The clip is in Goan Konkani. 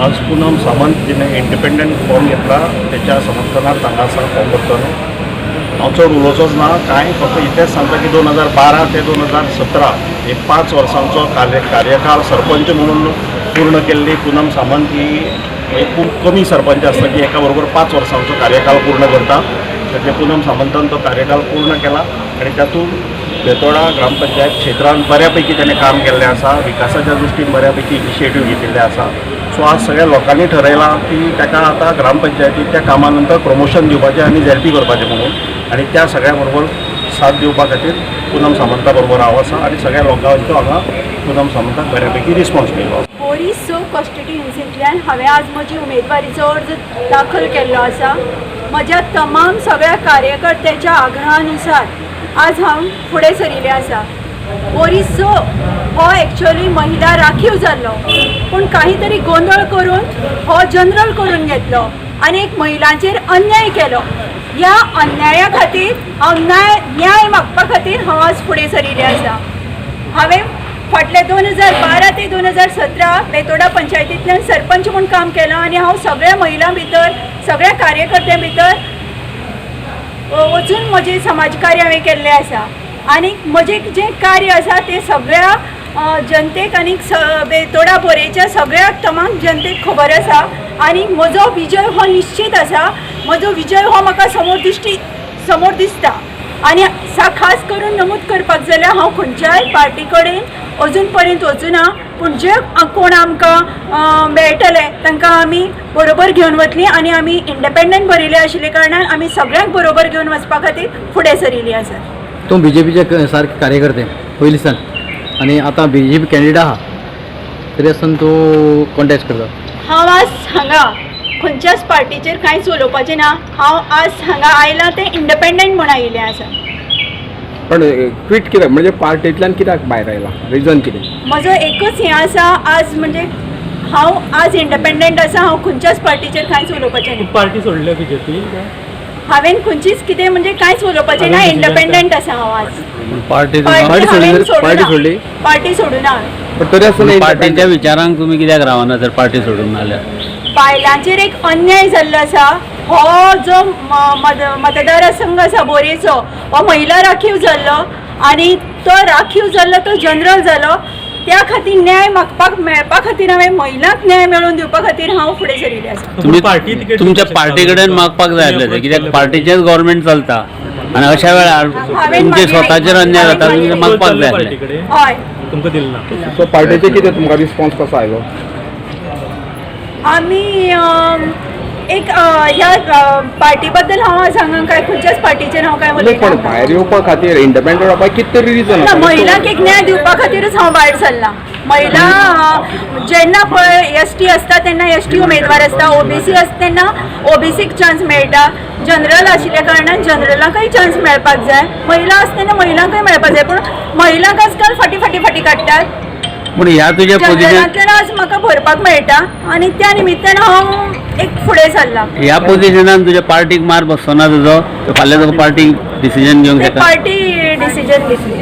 आज पूनम सामंत जिणे इंडिपेंडंट फॉर्म घेतला त्याच्या समर्थनार्थ हांगा आसा फॉर्म भरतना. हांव चड उलोवचोच ना कांय, फक्त इतलेंच सांगता की 2012 ते 2017 हे 5 वर्सांचो कार्यकाळ सरपंच म्हणून पूर्ण केल्ली पूनम सामंत ही एक खूब कमी सरपंच आसता की एका बरोबर 5 वर्सांचो कार्यकाळ पूर्ण करता. तर पूनम सामंतान तो कार्यकाळ पूर्ण केला आनी तातूंत बेतोडा ग्रामपंचायत क्षेत्रांत बऱ्यापैकी ताणें काम केल्लें आसा. विकासाच्या दृश्टीन बऱ्यापैकी इनिशिएटीव घेतिल्ले आसा. सो आज सगळ्या लोकांनी ठरयलां की ताका आतां ग्रामपंचायतीत त्या कामा नंतर प्रमोशन दिवपाचें आनी झेडपी करपाचें म्हणून. आनी त्या सगळ्या बरोबर साथ दिवपा खातीर पूनम सामंता बरोबर हांव आसा आनी सगळ्या लोकांचो हांगा पूनम सामंताक बऱ्यापैकी रिस्पॉन्स मेळ्ळो आसा. बोरी स कॉन्स्टिट्युएन्सींतल्यान हांवें आज म्हजी उमेदवारीचो अर्ज दाखल केल्लो आसा. म्हज्या तमाम सगळ्या कार्यकर्त्याच्या आग्रहानुसार आज हांव फुडें सरिल्लें आसा. बोरी स हो एक्चुअली महिला राखीव जाल्लो, पूण काही तरी गोंदळ करून हो जनरल करून घेतलो आनी एक महिलांचेर अन्याय केलो. ह्या अन्याया खातीर हांव न्याय न्याय मागपा खातीर हांव आज फुडें सरिल्लें आसा. हांवें फाटले 2012 ते 2017 बेतोडा पंचायतींतल्यान सरपंच म्हूण काम केलां आनी हांव सगळ्या महिलां भितर, सगळ्या कार्यकर्त्यां भितर वचून म्हजें समाजकार्य हांवें केल्लें आसा. आनी म्हजें जें कार्य आसा तें सगळ्या जनतेक आनी बेतोडा बोरेच्या सगळ्या तमाम जनतेक खबर आसा. आनी म्हजो विजय हो निश्चीत आसा. म्हजो विजय हो म्हाका समोर दिसता. आनी सा खास करून नमूद करपाक जाल्यार हांव खंयच्याय पार्टी कडेन अजून पर्यंत वचुना, पूण जे कोण आमकां मेळटले तांकां आमी बरोबर घेवन वतली. आनी आमी इंडिपेंडंट भरिल्ले आशिल्ले कारणान आमी सगळ्यांक बरोबर घेवन वचपा खातीर फुडें सरिल्ली आसा. तूं बीजेपीचे सारके कार्यकर्ते पयलीं सान आनी आतां बीजेपी कॅन्डिडेट आहा, तरी आसतना तूं कॉन्टेस्ट करता. हांव आज हांगा खंयच्याच पार्टीचेर कांयच उलोवपाचें ना. हांव आज हांगा आयलां तें इंडिपेंडंट म्हूण आयिल्लें आसा. पण क्विट कित्याक, म्हणजे पार्टींतल्यान कित्याक भायर आयला, रिजन कितें? म्हजो एकूच हें आसा, आज म्हणजे हांव आज इंडिपेंडंट आसा. हांव खंयच्याच पार्टीचेर कांयच उलोवपाचें ना. पार्टी सोडल्या बीजेपी? हांवें खंयचीच कितें म्हणजे कांयच उलोवपाचें ना. इंडिपेंडंट आसा हांव आज. पार्टी पार्टी पार्टी सोडली हांवें तर- सोडूना. पार्टी सोडली? पार्टी सोडूना. पण तरी आसतना पार्टीच्या विचारांक तुमी कित्याक रावना जर पार्टी सोडून जाल्यार? बायलांचेर एक अन्याय जाल्लो आसा. हो जो मतदारसंघ आसा बोरयेचो, हो महिला राखीव जाल्लो आनी तो राखीव जाल्लो तो जनरल जालो. त्या खातीर न्याय मागपाक मेळपा खातीर, हांवें महिलांक न्याय मेळोवन दिवपा खातीर हांव फुडें सरिल्लें आसा. तुमी पार्टी तिकेट तुमच्या पार्टी कडेन मागपाक जाय आसलें तें, कित्याक पार्टीचेच गव्हर्मेंट चलता आनी अशा वेळार हांवें तुमचे मागीर- स्वताचेर अन्याय जाता, तुमकां मागपाक जाय पार्टी आसलें. कडेन हय. तुमकां दिलें ना? सो पार्टीचे कितें तुमकां रिस्पॉन्स कसो आयलो? आमी एक ह्या पार्टी बद्दल हांव आज हांगा काय खंयच्याच पार्टीचेर हांव काय नाही, पण उलयना. भायर येवपा खातीर, इंडिपेंडंट जावपाक कितें तरी रिजन. ना, महिलांक एक न्याय दिवपा खातीरच हांव भायर सरलां. महिला जेन्ना पळय एसटी आसता तेन्ना एसटी उमेदवार आसता, ओबीसी आसता तेन्ना ओबीसीक चान्स मेळटा. जनरल आशिल्ल्या कारणान जनरलाकय चान्स मेळपाक जाय. महिला आसता तेन्ना महिलांकय मेळपाक जाय, पूण महिलांक आजकाल फाटीं फाटीं फाटीं काडटात. पूण ह्या तुज्या पोजिशन जनरलांतल्यान आज म्हाका भरपाक मेळटा आनी त्या निमित्तान हांव एक फुडें सरलां. ह्या पोजिशनान तुज्या पार्टीक मार बसचो ना तुजो? फाल्यां तुका पार्टी डिसिजन घेवंक ते शकता. पार्टी डिसिजन घेतली.